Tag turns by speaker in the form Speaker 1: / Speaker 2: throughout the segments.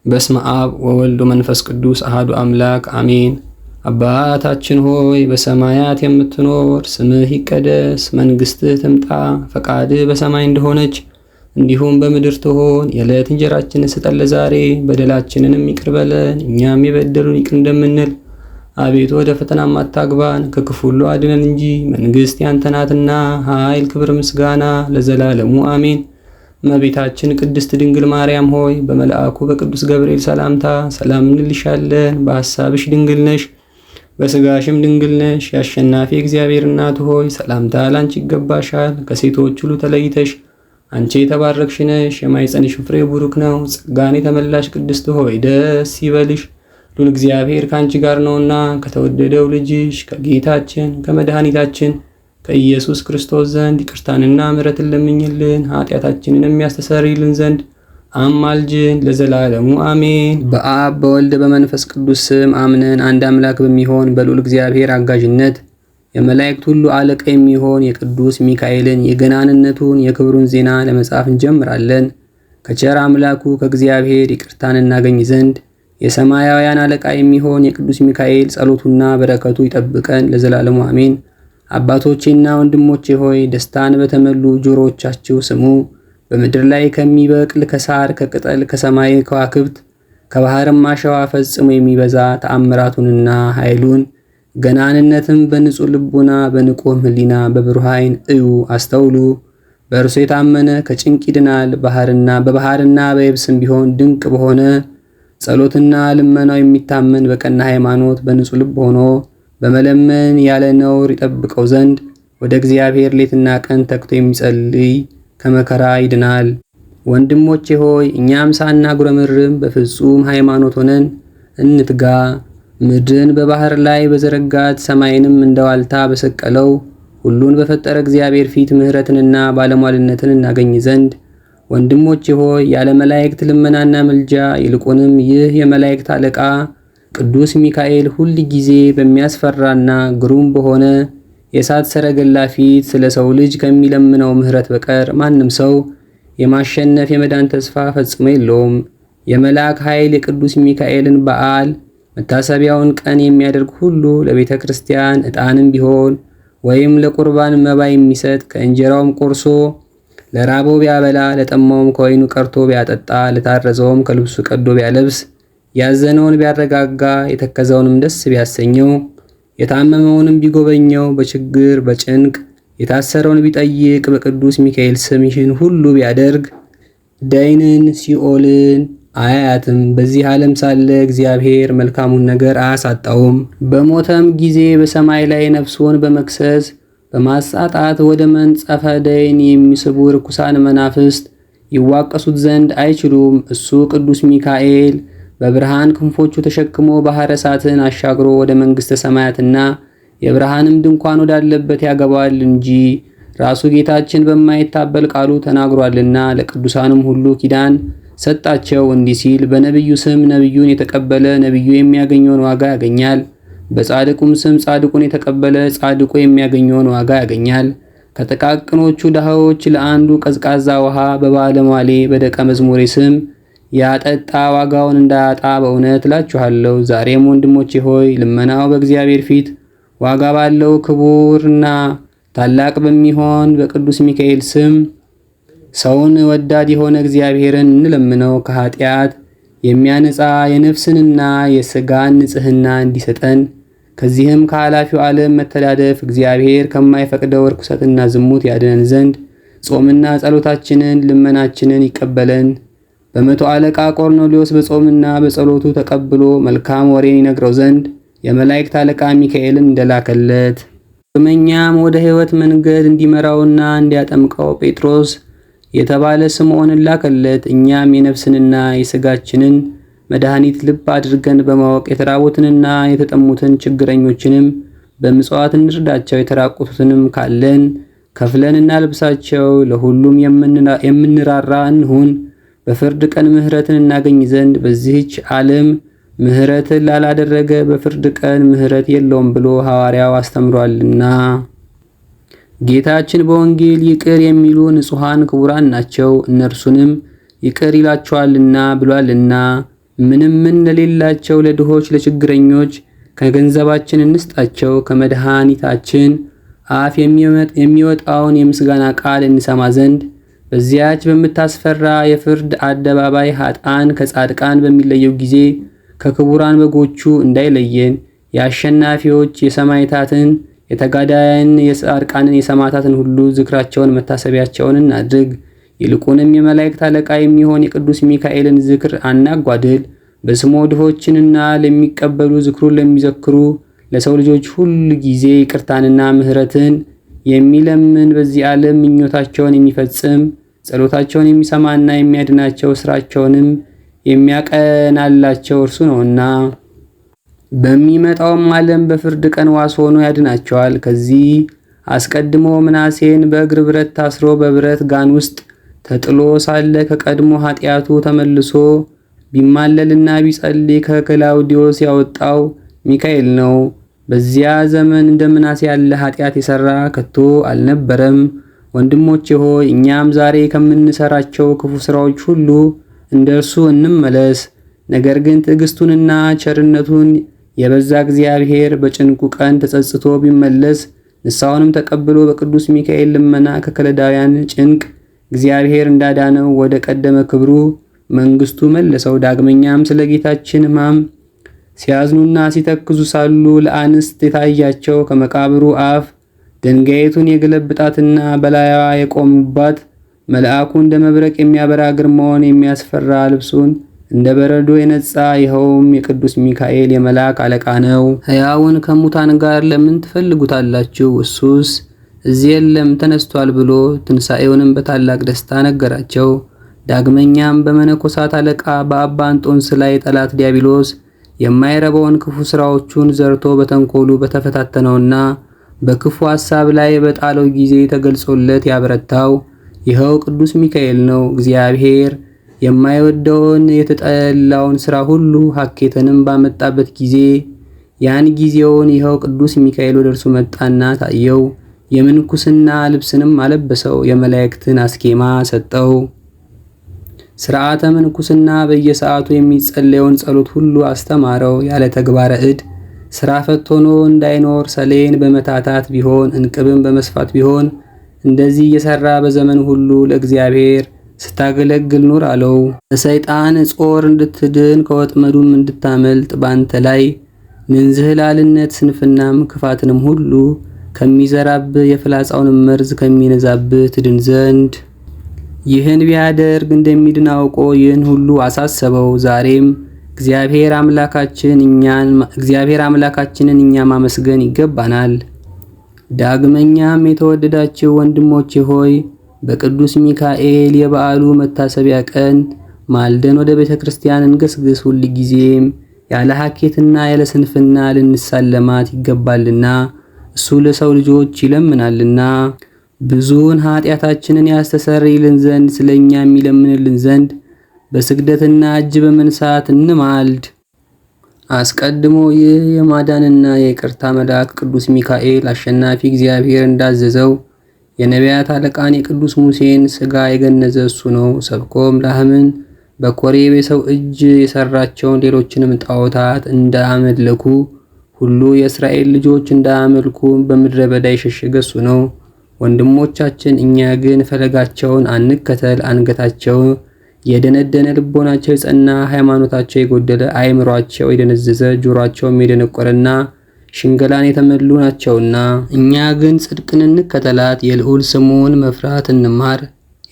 Speaker 1: በስመ አብ ወወልድ ወመንፈስ ቅዱስ አሐዱ አምላክ አሜን። አባታችን ሆይ፣ በሰማያት የምትኖር፣ ስምህ ይቀደስ፣ መንግስትህ ትምጣ፣ ፈቃድህ በሰማይ እንደሆነች እንዲሁም በምድር ትሆን። የዕለት እንጀራችንን ስጠን ለዛሬ፣ በደላችንንም ይቅር በለን እኛም የበደሉን ይቅር እንደምንል። አቤቱ፣ ወደ ፈተናም አታግባን፣ ከክፉ ሁሉ አድነን እንጂ መንግስት ያንተ ናትና፣ ኃይል፣ ክብር፣ ምስጋና ለዘላለሙ አሜን። እመቤታችን ቅድስት ድንግል ማርያም ሆይ፣ በመልአኩ በቅዱስ ገብርኤል ሰላምታ ሰላም እንልሻለን። በሐሳብሽ ድንግል ነሽ፣ በስጋሽም ድንግል ነሽ። የአሸናፊ እግዚአብሔር እናት ሆይ፣ ሰላምታ ላንቺ ይገባሻል። ከሴቶች ሁሉ ተለይተሽ አንቺ የተባረክሽ ነሽ፣ የማኅፀንሽ ፍሬ ቡሩክ ነው። ጸጋን የተመላሽ ቅድስት ሆይ፣ ደስ ይበልሽ፣ ሉል እግዚአብሔር ከአንቺ ጋር ነውና፣ ከተወደደው ልጅሽ ከጌታችን ከመድኃኒታችን ከኢየሱስ ክርስቶስ ዘንድ ይቅርታንና ምሕረትን ለምኝልን፣ ኃጢአታችንን የሚያስተሰርይልን ዘንድ አማልጅን ለዘላለሙ አሜን። በአብ፣ በወልድ፣ በመንፈስ ቅዱስ ስም አምነን አንድ አምላክ በሚሆን በልዑል እግዚአብሔር አጋዥነት የመላእክት ሁሉ አለቃ የሚሆን የቅዱስ ሚካኤልን የገናንነቱን የክብሩን ዜና ለመጻፍ እንጀምራለን። ከቸር አምላኩ ከእግዚአብሔር ይቅርታን እናገኝ ዘንድ የሰማያውያን አለቃ የሚሆን የቅዱስ ሚካኤል ጸሎቱና በረከቱ ይጠብቀን ለዘላለሙ አሜን። አባቶቼና ወንድሞቼ ሆይ፣ ደስታን በተመሉ ጆሮዎቻችሁ ስሙ። በምድር ላይ ከሚበቅል ከሳር፣ ከቅጠል፣ ከሰማይ ከዋክብት፣ ከባህርም አሸዋ ፈጽሞ የሚበዛ ተአምራቱንና ኃይሉን ገናንነትም በንጹሕ ልቡና፣ በንቁም ሕሊና፣ በብሩህ ዓይን እዩ፣ አስተውሉ። በእርሱ የታመነ ከጭንቅ ይድናል። ባህርና በባህርና በየብስም ቢሆን ድንቅ በሆነ ጸሎትና ልመናው የሚታመን፣ በቀና ሃይማኖት በንጹሕ ልብ ሆኖ በመለመን ያለ ነውር ይጠብቀው ዘንድ ወደ እግዚአብሔር ሌትና ቀን ተግቶ የሚጸልይ ከመከራ ይድናል። ወንድሞቼ ሆይ፣ እኛም ሳናጉረመርም በፍጹም ሃይማኖት ሆነን እንትጋ። ምድርን በባህር ላይ በዘረጋት፣ ሰማይንም እንደ ዋልታ በሰቀለው፣ ሁሉን በፈጠረ እግዚአብሔር ፊት ምሕረትንና ባለሟልነትን እናገኝ ዘንድ። ወንድሞቼ ሆይ፣ ያለ መላእክት ልመናና ምልጃ፣ ይልቁንም ይህ የመላእክት አለቃ ቅዱስ ሚካኤል ሁል ጊዜ በሚያስፈራና ግሩም በሆነ የእሳት ሰረገላ ፊት ስለ ሰው ልጅ ከሚለምነው ምሕረት በቀር ማንም ሰው የማሸነፍ የመዳን ተስፋ ፈጽሞ የለውም። የመልአክ ኃይል የቅዱስ ሚካኤልን በዓል መታሰቢያውን ቀን የሚያደርግ ሁሉ፣ ለቤተ ክርስቲያን ዕጣንም ቢሆን ወይም ለቁርባን መባ የሚሰጥ፣ ከእንጀራውም ቆርሶ ለራበው ቢያበላ፣ ለጠማውም ከወይኑ ቀርቶ ቢያጠጣ፣ ለታረዘውም ከልብሱ ቀዶ ቢያለብስ፣ ያዘነውን ቢያረጋጋ፣ የተከዘውንም ደስ ቢያሰኘው፣ የታመመውንም ቢጎበኘው፣ በችግር በጭንቅ የታሰረውን ቢጠይቅ፣ በቅዱስ ሚካኤል ስም ይህን ሁሉ ቢያደርግ ደይንን ሲኦልን አያያትም። በዚህ ዓለም ሳለ እግዚአብሔር መልካሙን ነገር አያሳጣውም። በሞተም ጊዜ በሰማይ ላይ ነፍሱን በመክሰስ በማሳጣት ወደ መንጸፈ ደይን የሚስቡ ርኩሳን መናፍስት ይዋቀሱት ዘንድ አይችሉም። እሱ ቅዱስ ሚካኤል በብርሃን ክንፎቹ ተሸክሞ ባሕረ እሳትን አሻግሮ ወደ መንግሥተ ሰማያትና የብርሃንም ድንኳን ወዳለበት ያገባዋል እንጂ፣ ራሱ ጌታችን በማይታበል ቃሉ ተናግሯልና። ለቅዱሳንም ሁሉ ኪዳን ሰጣቸው እንዲህ ሲል፣ በነቢዩ ስም ነቢዩን የተቀበለ ነቢዩ የሚያገኘውን ዋጋ ያገኛል። በጻድቁም ስም ጻድቁን የተቀበለ ጻድቁ የሚያገኘውን ዋጋ ያገኛል። ከጥቃቅኖቹ ድሃዎች ለአንዱ ቀዝቃዛ ውሃ በባለሟሌ በደቀ መዝሙሬ ስም ያጠጣ ዋጋውን እንዳያጣ በእውነት እላችኋለሁ። ዛሬም ወንድሞቼ ሆይ፣ ልመናው በእግዚአብሔር ፊት ዋጋ ባለው ክቡርና ታላቅ በሚሆን በቅዱስ ሚካኤል ስም ሰውን ወዳድ የሆነ እግዚአብሔርን እንለምነው። ከኃጢአት የሚያነጻ የነፍስንና የሥጋን ንጽሕና እንዲሰጠን፣ ከዚህም ከኃላፊው ዓለም መተዳደፍ፣ እግዚአብሔር ከማይፈቅደው ርኩሰትና ዝሙት ያድነን ዘንድ ጾምና ጸሎታችንን ልመናችንን ይቀበለን። በመቶ አለቃ ቆርኔሌዎስ በጾምና በጸሎቱ ተቀብሎ መልካም ወሬን ይነግረው ዘንድ የመላእክት አለቃ ሚካኤልን እንደላከለት፣ ዳግመኛም ወደ ሕይወት መንገድ እንዲመራውና እንዲያጠምቀው ጴጥሮስ የተባለ ስምዖንን ላከለት። እኛም የነፍስንና የሥጋችንን መድኃኒት ልብ አድርገን በማወቅ የተራቡትንና የተጠሙትን ችግረኞችንም በምጽዋት እንርዳቸው። የተራቆቱትንም ካለን ከፍለን እናልብሳቸው። ለሁሉም የምንራራ እንሁን። በፍርድ ቀን ምሕረትን እናገኝ ዘንድ፣ በዚህች ዓለም ምሕረትን ላላደረገ በፍርድ ቀን ምሕረት የለውም ብሎ ሐዋርያው አስተምሯልና። ጌታችን በወንጌል ይቅር የሚሉ ንጹሐን ክቡራን ናቸው፣ እነርሱንም ይቅር ይላቸዋልና ብሏልና። ምንም ምን ለሌላቸው ለድሆች ለችግረኞች ከገንዘባችን እንስጣቸው። ከመድኃኒታችን አፍ የሚወጣውን የምስጋና ቃል እንሰማ ዘንድ በዚያች በምታስፈራ የፍርድ አደባባይ ኃጥአን ከጻድቃን በሚለየው ጊዜ ከክቡራን በጎቹ እንዳይለየን የአሸናፊዎች የሰማዕታትን የተጋዳያን የጻድቃንን የሰማዕታትን ሁሉ ዝክራቸውን መታሰቢያቸውን እናድርግ። ይልቁንም የመላእክት አለቃ የሚሆን የቅዱስ ሚካኤልን ዝክር አናጓድል። በስሙ ድሆችንና ለሚቀበሉ ዝክሩን ለሚዘክሩ ለሰው ልጆች ሁል ጊዜ ይቅርታንና ምሕረትን የሚለምን በዚህ ዓለም ምኞታቸውን የሚፈጽም ጸሎታቸውን የሚሰማና የሚያድናቸው ስራቸውንም የሚያቀናላቸው እርሱ ነውና በሚመጣውም ዓለም በፍርድ ቀን ዋስ ሆኖ ያድናቸዋል። ከዚህ አስቀድሞ ምናሴን በእግር ብረት ታስሮ በብረት ጋን ውስጥ ተጥሎ ሳለ ከቀድሞ ኃጢአቱ ተመልሶ ቢማለልና ቢጸልይ ከክላውዲዮስ ያወጣው ሚካኤል ነው። በዚያ ዘመን እንደ ምናሴ ያለ ኃጢአት የሰራ ከቶ አልነበረም። ወንድሞቼ ሆይ፣ እኛም ዛሬ ከምንሰራቸው ክፉ ስራዎች ሁሉ እንደ እርሱ እንመለስ። ነገር ግን ትዕግስቱንና ቸርነቱን የበዛ እግዚአብሔር በጭንቁ ቀን ተጸጽቶ ቢመለስ ንስሐውንም ተቀብሎ በቅዱስ ሚካኤል ልመና ከከለዳውያን ጭንቅ እግዚአብሔር እንዳዳነው ወደ ቀደመ ክብሩ መንግስቱ መለሰው። ዳግመኛም ስለ ጌታችን ሕማም ሲያዝኑና ሲተክዙ ሳሉ ለአንስት የታያቸው ከመቃብሩ አፍ ድንጋይቱን የገለብጣትና በላያዋ የቆሙባት መልአኩ እንደ መብረቅ የሚያበራ ግርማውን የሚያስፈራ ልብሱን እንደ በረዶ የነጻ ይኸውም የቅዱስ ሚካኤል የመልአክ አለቃ ነው። ሕያውን ከሙታን ጋር ለምን ትፈልጉታላችሁ? እሱስ እዚህ የለም ተነስቷል ብሎ ትንሣኤውንም በታላቅ ደስታ ነገራቸው። ዳግመኛም በመነኮሳት አለቃ በአባ እንጦንስ ላይ ጠላት ዲያብሎስ የማይረባውን ክፉ ስራዎቹን ዘርቶ በተንኮሉ በተፈታተነውና በክፉ ሐሳብ ላይ በጣለው ጊዜ ተገልጾለት ያበረታው ይኸው ቅዱስ ሚካኤል ነው። እግዚአብሔር የማይወደውን የተጠላውን ስራ ሁሉ ሀኬትንም ባመጣበት ጊዜ ያን ጊዜውን ይኸው ቅዱስ ሚካኤል ወደ እርሱ መጣና ታየው። የምንኩስና ልብስንም አለበሰው፣ የመላእክትን አስኬማ ሰጠው። ስርዓተ ምንኩስና በየሰዓቱ የሚጸለየውን ጸሎት ሁሉ አስተማረው። ያለ ተግባረ እድ ስራ ፈት ሆኖ እንዳይኖር ሰሌን በመታታት ቢሆን እንቅብን በመስፋት ቢሆን እንደዚህ እየሰራ በዘመን ሁሉ ለእግዚአብሔር ስታገለግል ኑር አለው። ከሰይጣን ጾር እንድትድን ከወጥመዱም እንድታመልጥ ባንተ ላይ ንዝህላልነት ስንፍናም ክፋትንም ሁሉ ከሚዘራብህ የፍላጻውንም መርዝ ከሚነዛብህ ትድን ዘንድ ይህን ቢያደርግ እንደሚድን አውቆ ይህን ሁሉ አሳሰበው። ዛሬም እግዚአብሔር አምላካችንን እኛ ማመስገን ይገባናል። ዳግመኛም የተወደዳችሁ ወንድሞቼ ሆይ፣ በቅዱስ ሚካኤል የበዓሉ መታሰቢያ ቀን ማልደን ወደ ቤተ ክርስቲያን እንገስግስ። ሁልጊዜም ያለ ሀኬትና ያለ ስንፍና ልንሳለማት ይገባልና እሱ ለሰው ልጆች ይለምናልና ብዙውን ኃጢአታችንን ያስተሰርይልን ዘንድ ስለኛ የሚለምንልን ዘንድ በስግደትና እጅ በመንሳት እንማልድ። አስቀድሞ ይህ የማዳንና የይቅርታ መልአክ ቅዱስ ሚካኤል አሸናፊ እግዚአብሔር እንዳዘዘው የነቢያት አለቃን የቅዱስ ሙሴን ሥጋ የገነዘ እሱ ነው። ሰብኮም ላህምን በኮሬብ የሰው እጅ የሰራቸውን ሌሎችንም ጣዖታት እንዳመለኩ ሁሉ የእስራኤል ልጆች እንዳያመልኩ በምድረ በዳ የሸሸገ እሱ ነው። ወንድሞቻችን፣ እኛ ግን ፈለጋቸውን አንከተል። አንገታቸው የደነደነ ልቦናቸው የጸና ሃይማኖታቸው የጎደለ አእምሯቸው የደነዘዘ ጆሯቸውም የደነቆረና ሽንገላን የተመሉ ናቸውና፣ እኛ ግን ጽድቅን እንከተላት፣ የልዑል ስሙን መፍራት እንማር።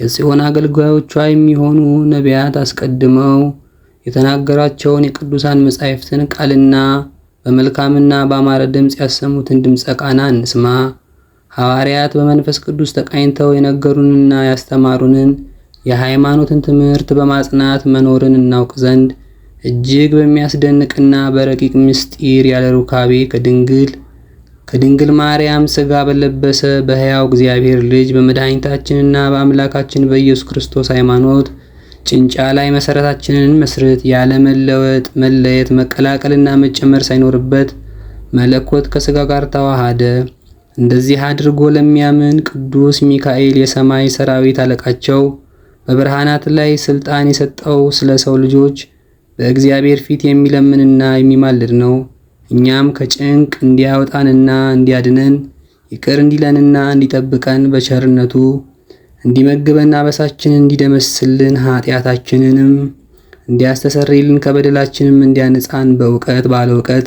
Speaker 1: የጽዮን አገልጋዮቿ የሚሆኑ ነቢያት አስቀድመው የተናገራቸውን የቅዱሳን መጻሕፍትን ቃልና በመልካምና በአማረ ድምፅ ያሰሙትን ድምፀ ቃና እንስማ። ሐዋርያት በመንፈስ ቅዱስ ተቃኝተው የነገሩንና ያስተማሩንን የሃይማኖትን ትምህርት በማጽናት መኖርን እናውቅ ዘንድ እጅግ በሚያስደንቅና በረቂቅ ምስጢር ያለ ሩካቤ ከድንግል ማርያም ሥጋ በለበሰ በሕያው እግዚአብሔር ልጅ በመድኃኒታችንና በአምላካችን በኢየሱስ ክርስቶስ ሃይማኖት ጭንጫ ላይ መሰረታችንን መስርት። ያለ መለወጥ መለየት፣ መቀላቀልና መጨመር ሳይኖርበት መለኮት ከሥጋ ጋር ተዋሃደ። እንደዚህ አድርጎ ለሚያምን ቅዱስ ሚካኤል የሰማይ ሰራዊት አለቃቸው በብርሃናት ላይ ስልጣን የሰጠው ስለ ሰው ልጆች በእግዚአብሔር ፊት የሚለምንና የሚማልድ ነው። እኛም ከጭንቅ እንዲያወጣንና እንዲያድነን ይቅር እንዲለንና እንዲጠብቀን በቸርነቱ እንዲመግበን አበሳችንን እንዲደመስስልን ኃጢአታችንንም እንዲያስተሰርይልን ከበደላችንም እንዲያነጻን በእውቀት ባለ እውቀት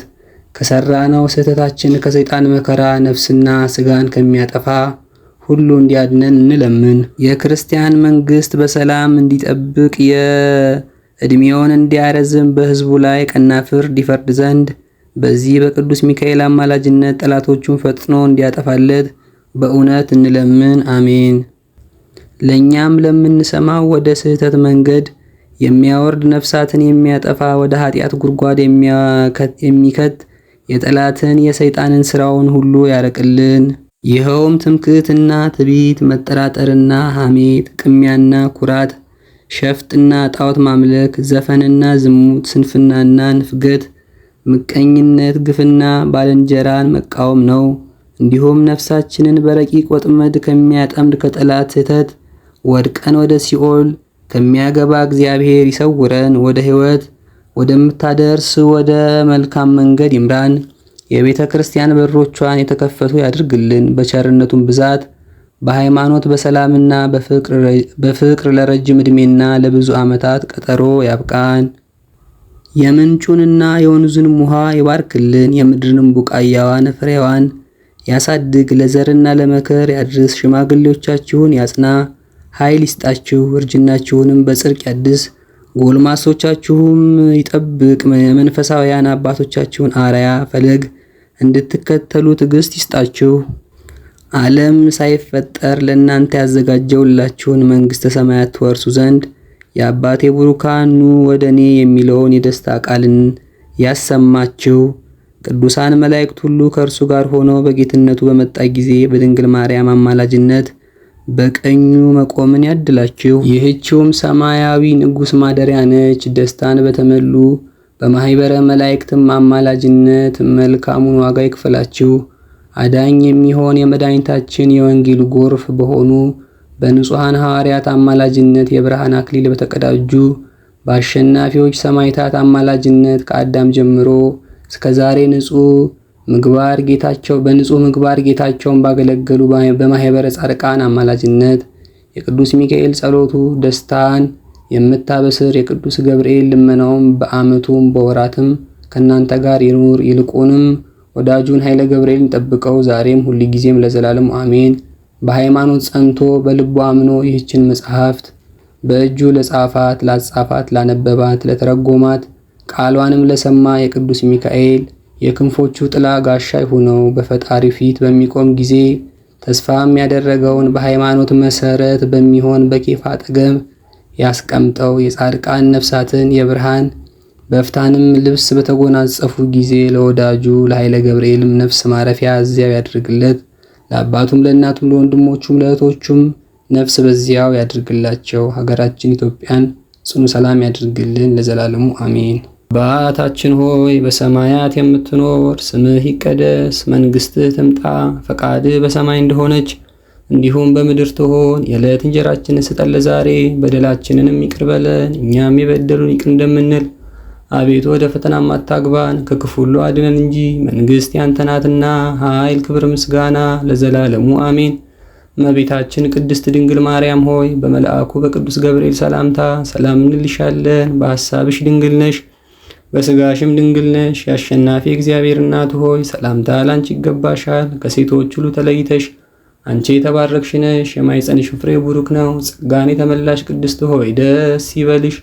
Speaker 1: ከሰራነው ስህተታችን ከሰይጣን መከራ ነፍስና ስጋን ከሚያጠፋ ሁሉ እንዲያድነን እንለምን። የክርስቲያን መንግስት በሰላም እንዲጠብቅ የዕድሜውን እንዲያረዝም በሕዝቡ ላይ ቀና ፍርድ ይፈርድ ዘንድ በዚህ በቅዱስ ሚካኤል አማላጅነት ጠላቶቹን ፈጥኖ እንዲያጠፋለት በእውነት እንለምን። አሜን። ለእኛም ለምንሰማው ወደ ስህተት መንገድ የሚያወርድ ነፍሳትን የሚያጠፋ ወደ ኃጢአት ጉድጓድ የሚከት የጠላትን የሰይጣንን ስራውን ሁሉ ያረቅልን። ይኸውም ትምክህትና ትዕቢት፣ መጠራጠርና ሐሜት፣ ቅሚያና ኩራት፣ ሸፍጥና ጣዖት ማምለክ፣ ዘፈንና ዝሙት፣ ስንፍናና ንፍገት፣ ምቀኝነት፣ ግፍና ባልንጀራን መቃወም ነው። እንዲሁም ነፍሳችንን በረቂቅ ወጥመድ ከሚያጠምድ ከጠላት ስህተት ወድቀን ወደ ሲኦል ከሚያገባ እግዚአብሔር ይሰውረን። ወደ ሕይወት ወደምታደርስ ወደ መልካም መንገድ ይምራን። የቤተ ክርስቲያን በሮቿን የተከፈቱ ያድርግልን። በቸርነቱም ብዛት በሃይማኖት በሰላምና በፍቅር ለረጅም ዕድሜና ለብዙ ዓመታት ቀጠሮ ያብቃን። የምንጩንና የወንዙንም ውሃ ይባርክልን። የምድርንም ቡቃያዋን ፍሬዋን ያሳድግ። ለዘርና ለመከር ያድርስ። ሽማግሌዎቻችሁን ያጽና፣ ኃይል ይስጣችሁ። እርጅናችሁንም በጽድቅ ያድስ። ጎልማሶቻችሁም ይጠብቅ። የመንፈሳውያን አባቶቻችሁን አርአያ ፈለግ እንድትከተሉ ትዕግስት ይስጣችሁ። ዓለም ሳይፈጠር ለእናንተ ያዘጋጀውላችሁን መንግሥተ ሰማያት ትወርሱ ዘንድ የአባቴ ቡሩካን ኑ ወደ እኔ የሚለውን የደስታ ቃልን ያሰማችሁ። ቅዱሳን መላእክት ሁሉ ከእርሱ ጋር ሆነው በጌትነቱ በመጣ ጊዜ በድንግል ማርያም አማላጅነት በቀኙ መቆምን ያድላችሁ። ይህችውም ሰማያዊ ንጉሥ ማደሪያ ነች። ደስታን በተመሉ በማህበረ መላእክትም አማላጅነት መልካሙን ዋጋ ይክፈላችሁ። አዳኝ የሚሆን የመድኃኒታችን የወንጌሉ ጎርፍ በሆኑ በንጹሐን ሐዋርያት አማላጅነት የብርሃን አክሊል በተቀዳጁ በአሸናፊዎች ሰማዕታት አማላጅነት ከአዳም ጀምሮ እስከ ዛሬ ንጹሕ ምግባር ጌታቸው በንጹህ ምግባር ጌታቸውን ባገለገሉ በማህበረ ጻድቃን አማላጅነት የቅዱስ ሚካኤል ጸሎቱ ደስታን የምታበስር የቅዱስ ገብርኤል ልመናውም በዓመቱም በወራትም ከእናንተ ጋር ይኑር። ይልቁንም ወዳጁን ኃይለ ገብርኤልን ጠብቀው ዛሬም ሁልጊዜም ለዘላለሙ አሜን። በሃይማኖት ጸንቶ በልቡ አምኖ ይህችን መጽሐፍት በእጁ ለጻፋት፣ ላጻፋት፣ ላነበባት፣ ለተረጎማት ቃሏንም ለሰማ የቅዱስ ሚካኤል የክንፎቹ ጥላ ጋሻ ይሁነው። በፈጣሪ ፊት በሚቆም ጊዜ ተስፋም ያደረገውን በሃይማኖት መሰረት በሚሆን በኬፋ አጠገብ ያስቀምጠው። የጻድቃን ነፍሳትን የብርሃን በፍታንም ልብስ በተጎናጸፉ ጊዜ ለወዳጁ ለኃይለ ገብርኤልም ነፍስ ማረፊያ እዚያው ያድርግለት። ለአባቱም ለእናቱም ለወንድሞቹም ለእህቶቹም ነፍስ በዚያው ያድርግላቸው። ሀገራችን ኢትዮጵያን ጽኑ ሰላም ያድርግልን ለዘላለሙ አሜን። አባታችን ሆይ በሰማያት የምትኖር፣ ስምህ ይቀደስ፣ መንግስትህ ትምጣ፣ ፈቃድህ በሰማይ እንደሆነች እንዲሁም በምድር ትሆን። የዕለት እንጀራችንን ስጠን ለዛሬ፣ በደላችንንም ይቅር በለን እኛም የበደሉን ይቅር እንደምንል። አቤቱ ወደ ፈተና አታግባን፣ ከክፉ ሁሉ አድነን እንጂ መንግስት ያንተ ናትና፣ ኃይል፣ ክብር፣ ምስጋና ለዘላለሙ አሜን። እመቤታችን ቅድስት ድንግል ማርያም ሆይ በመልአኩ በቅዱስ ገብርኤል ሰላምታ ሰላም እንልሻለን። በሐሳብሽ ድንግል ነሽ፣ በስጋሽም ድንግል ነሽ። የአሸናፊ እግዚአብሔር እናት ሆይ ሰላምታ ላንቺ ይገባሻል። ከሴቶች ሁሉ ተለይተሽ አንቺ የተባረክሽ ነሽ፣ የማኅፀንሽ ፍሬ ቡሩክ ነው። ጸጋን የተመላሽ ቅድስት ሆይ ደስ ይበልሽ፣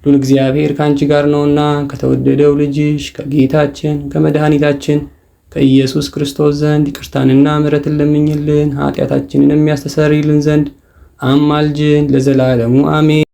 Speaker 1: ሉል እግዚአብሔር ከአንቺ ጋር ነውና ከተወደደው ልጅሽ ከጌታችን ከመድኃኒታችን ከኢየሱስ ክርስቶስ ዘንድ ይቅርታንና ምሕረትን ለምኝልን ኃጢአታችንን የሚያስተሰርይልን ዘንድ አማልጅን ለዘላለሙ አሜን።